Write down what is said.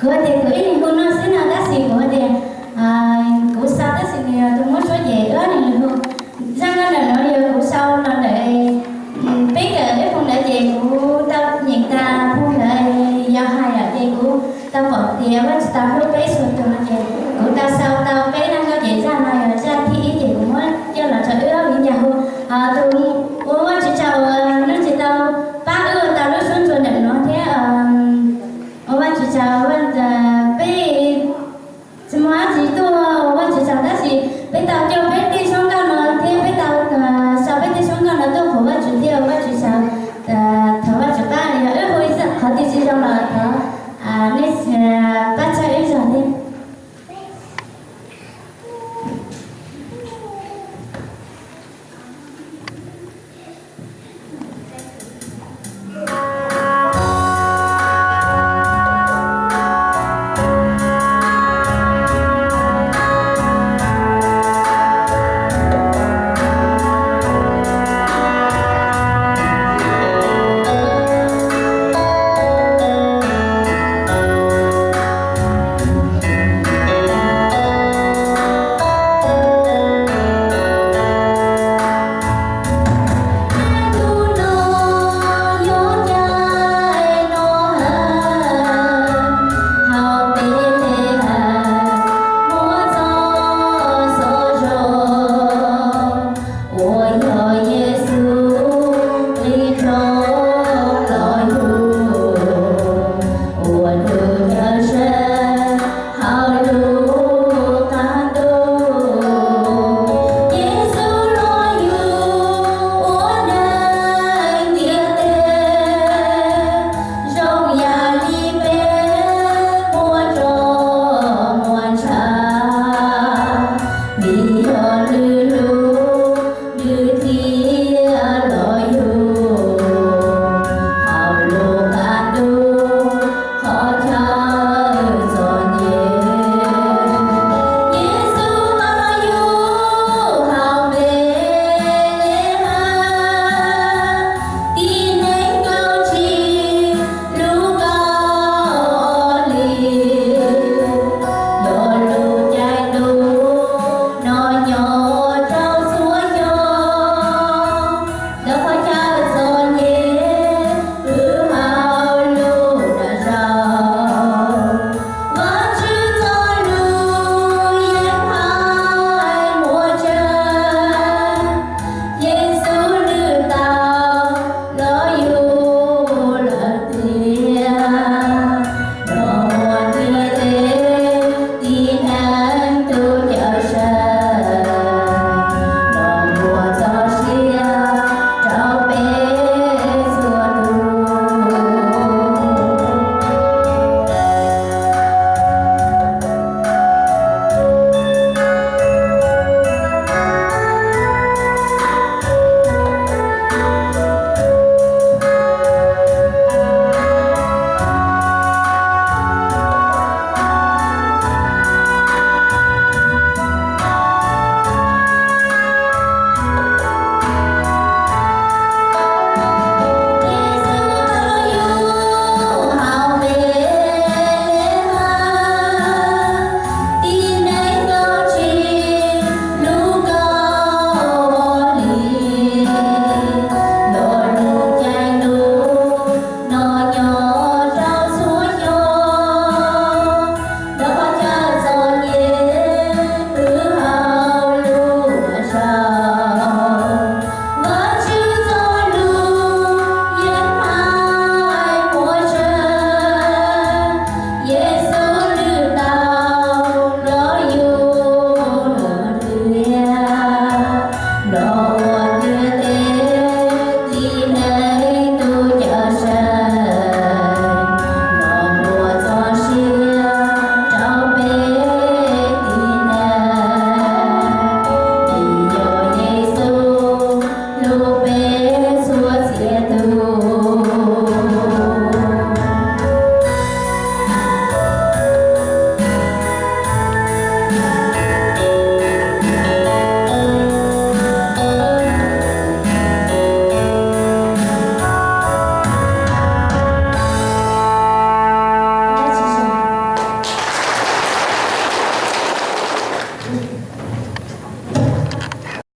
Kuv tias kuv ib leeg hu no xwb no, tab sis kuv tias kuv sau tab sis nws yog tus muab suab ces wb ib leeg hu. Zaj nkauj ntawm no yog kuv sau los ntawm peb kawm ib phoo ntawd ces kuv tau nyeem tas phoo ntawd yog hais lawm ces kuv tau pom tias Vajtswv tau hlub peb txhua tus no ces kuv tau sau tau peb zaj nkauj ces zaj no yog zaj thib ib ces kuv muab coj los rau wb ob viv ncaus hu. Tus ua Vajtswv tsaug uas nws tsis tau pab wb ua tau lub suab ntsuas ntawm no thiab ua Vajtswv tsaug, peb tsis muaj dab tsi tuaj ua Vajtswv tsaug tab sis peb tau coj peb tej suab nkauj no thiab peb tau sau peb tej suab nkauj no tuaj qhuas Vajtswv thiab ua Vajtswv tsaug. Thov Vajtswv pab, yog wb hu qhov twg tsis zoo los thov nej pab txhawb wb zog thiab.